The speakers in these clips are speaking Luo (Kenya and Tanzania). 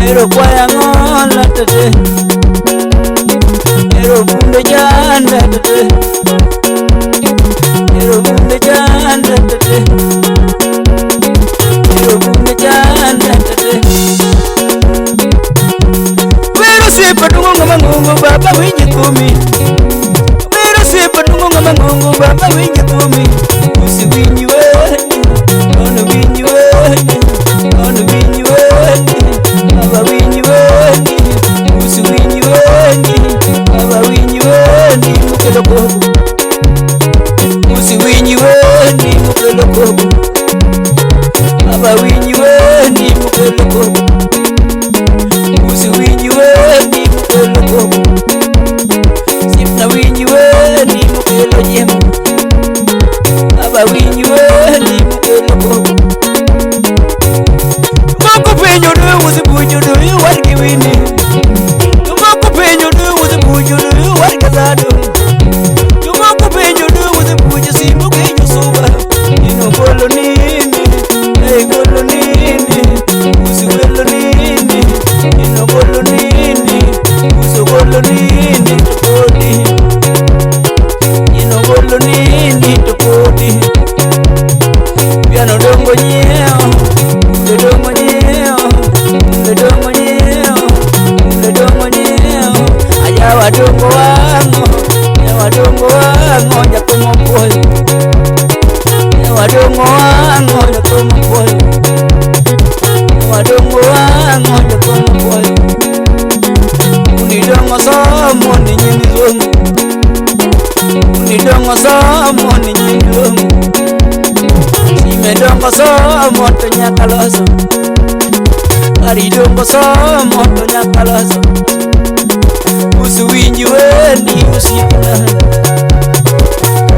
Ero kwaya ngola tete. Ero bunde janda tete. Ero bunde janda tete. Ero bunde janda tete. Wero sepa dungo mangungu baba winji kumi. Wero sepa dungo mangungu baba winji kumi. Usi winji we, ono winji we, ono winji we, baba winji we, usi winji we, baba winji we, mukelo koko. Usi winji we, mukelo koko. Baba winji we, mukelo koko. Usi winji we, mukelo koko. Sipna winji we, mukelo jemo. Baba winji we, mukelo koko. Moko penyo do usi bujo do wargi wini. Moko penyo do usi bujo do wargi zado. Moko penyo do usi bujo si mukenyo suba. Ino golo nini, ei golo nini, usi golo nini, ino golo nini, usi golo nini topodi. Ino golo nini topodi. Piano dongo nyeo, dongo nyeo, dongo nyeo, dongo nyeo. Ayawa dongo wango, ayawa dongo wango, jakomo pol. Ayawa dongo wango, jakomo pol. Ayawa dongo wango, jakomo pol. Unidongo somo ni nyingi zongo. Unidongo somo ni nyingi zongo. Imedongo somo to nyakaloso. Aridongo somo to nyakaloso. Usiwinji wendi usiepna.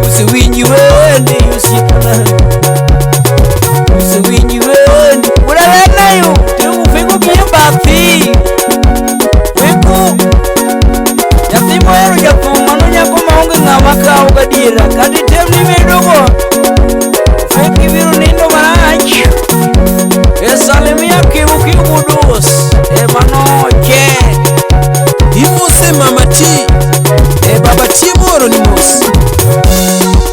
Usiwinji wendi usiepna. Usiwinji wendi. Ulala nayo teu kibathi. Weku nyathi mohero jathum mano nyako maonge ng'ama kawo gadiera kata item ni bedogo. Feki biro nindo marach. E salimia kiu kiudus. E mano che. Imose mama ti. E baba ti moro ni mos.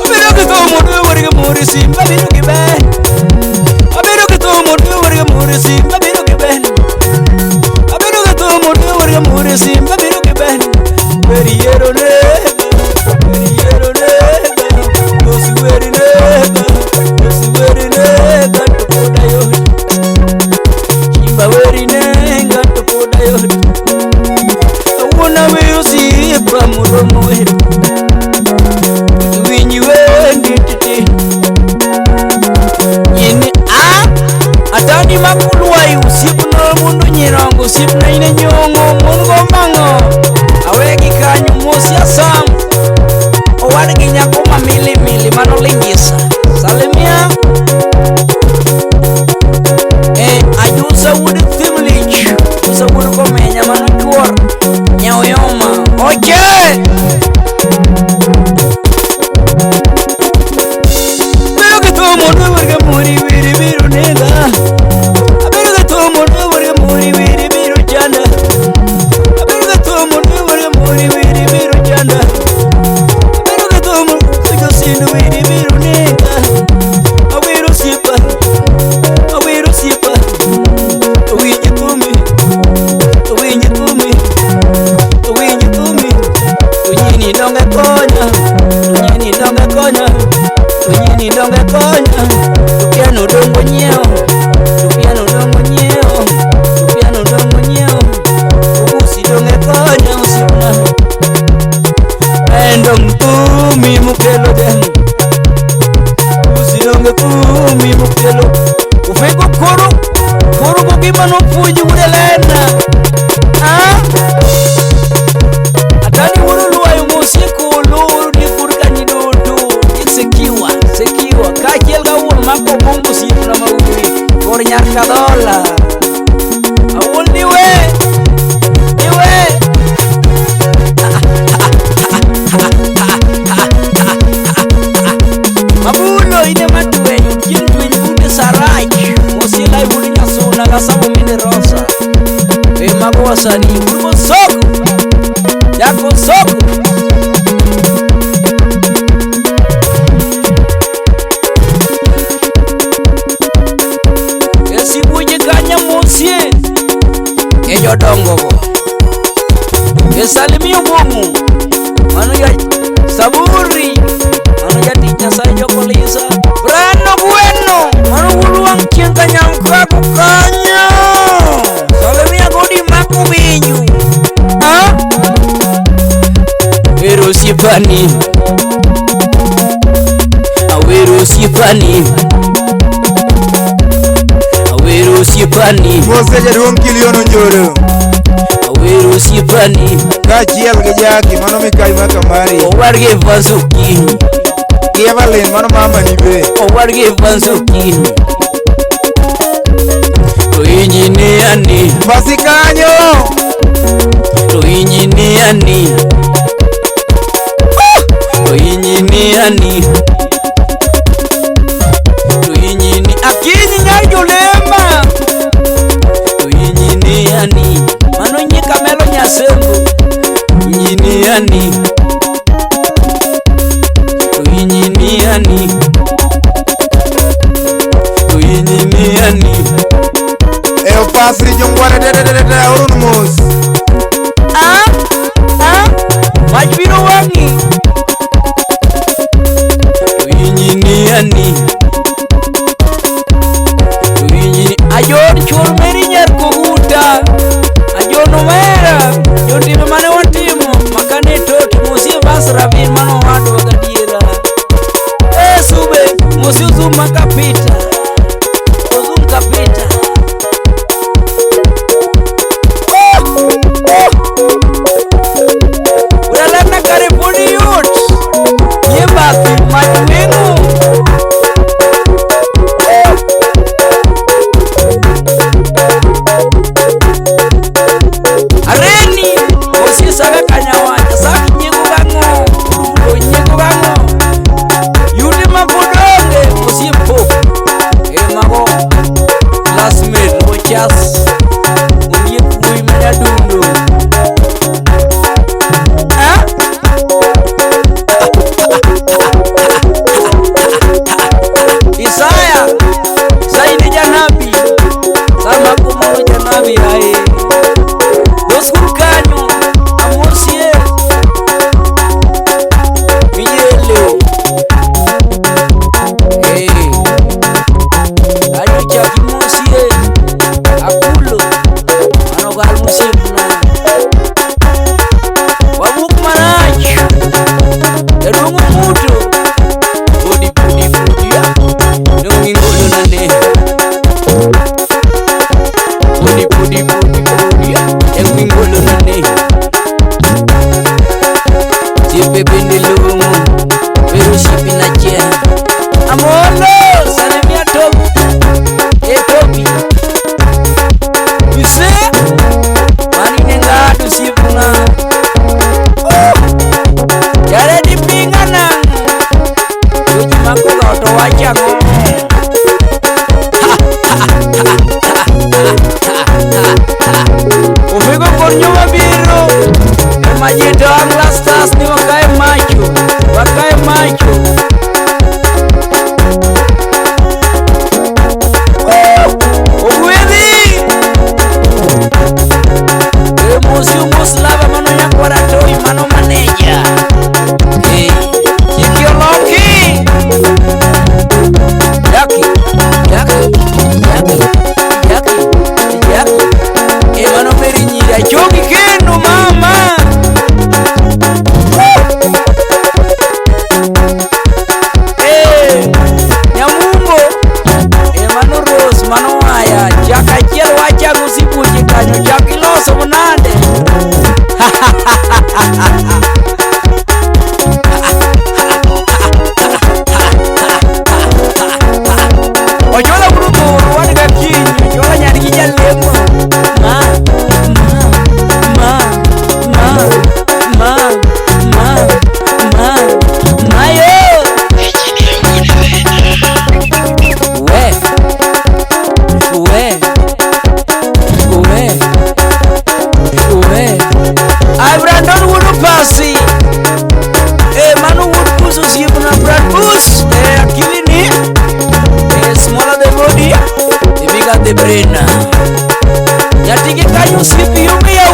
Abiro gi thumo dwe gi muri simba biro gi ber. Abiro gi thumo dwe gi muri simba biro gi ber. Abiro gi thumo dwe gi muri simba biro gi ber. Weri yero nega, weri yero nega, osi weri nega, osi weri nega to poda yot. Simba weri nega to poda yot. Awuona we osiepa moromo wer. Winji wendi tete. Yini a atani makulwai osiepna mondo nyirongo osiepna ine nyong'o mon go mang'o. Awegi kanyo mosi asam. Owadgi nyako ma mili mili mano lingisa. Salimia. E ajusa wuod thimlich. Usa wuod komenya mano chuor. Nyaoyoma. Oche! Biro gi thumo dwe gi muri wiri biro nega. Abiro gi thumo dwe gi muri wiri biro chanda. Abiro gi thumo dwe gi muri wiri biro chanda. Abiro gi thumo dwe sindu wiri biro nega. Awiro siepa, awiro siepa. Winji thumi, winji thumi, winji thumi. Tunyini donge konya, tunyini donge konya, tunyini donge konya. Tupiano dongo nyiewo, tupiano dongo nyiewo, tupiano dongo nyiewo. Usi donge konya osiepna. Endo mtumi mukelo demu. Usi donge thumi mukelo. Ufeko koro, koro gima nopuonji wuod Elena. Ah? Atani wuod Luwayo mosie kolo ni kur kanyidodo. Sekiwa, sekiwa. Kaachiel ga wuon mako bongo osiepna ma wuoyi. Kor nyar Kadhola. Awuon diwe, diwe. Mabulo ine matwenyo, chieng' tweny bunde sarach. Mosiela wuod Nyasuna gasamo mine Rosa. Mago wasanii Kurumo soko Yako soko. Esibuje kanya mosie Ejodongo go Esalimio bomu Mano ya saburi Mano ya ticha sayo kolisa Brano bueno Mano wuluang chieng kanyang kanyo Salimia godi makubinyu. Ah? Wero sipani Awero sipani Awero sipani Mose jaduong' Kilion Onjoro. Awero sipani Kaachiel gi Jaki mano mikai ma Kamari. Owargi Vanzuki Gi Evelyn mano mamani be. Owargi Vanzuki To injinia ni Basi kanyo. To injinia ni To injinia ni To injini Akinyi nyar jolema To injinia ni Mano nyika melo nyasembo Injinia ni To injinia ni To injinia ni E opasri jongware te te te te aoronu mos. Ah? Ah? Mach biro wang'i. To injinia ni To injini Ajon chuor meri nyar koguta Ajon omera Jotime mane watimo Makane tot Musie vas ravin mano wadwa gadiera Eh sube Musie uzuma kapita Uzum kapita. Ulalana karibuni yut Yebathi machwingu Areni Osisaga kanyawacha Sak nyigu gang'o Urubulo nyigu gang'o Yudi mapodonge Osiepo Emago Classmate Mochas Ondiek wuoyi manyadundo. Ah? Isaya Saini janabi Sama kumono janabi ae Doskur kanyo Amosie Mijele. Eh. Ayo chaki mosie. Akulo. Natigi kanyo CPU.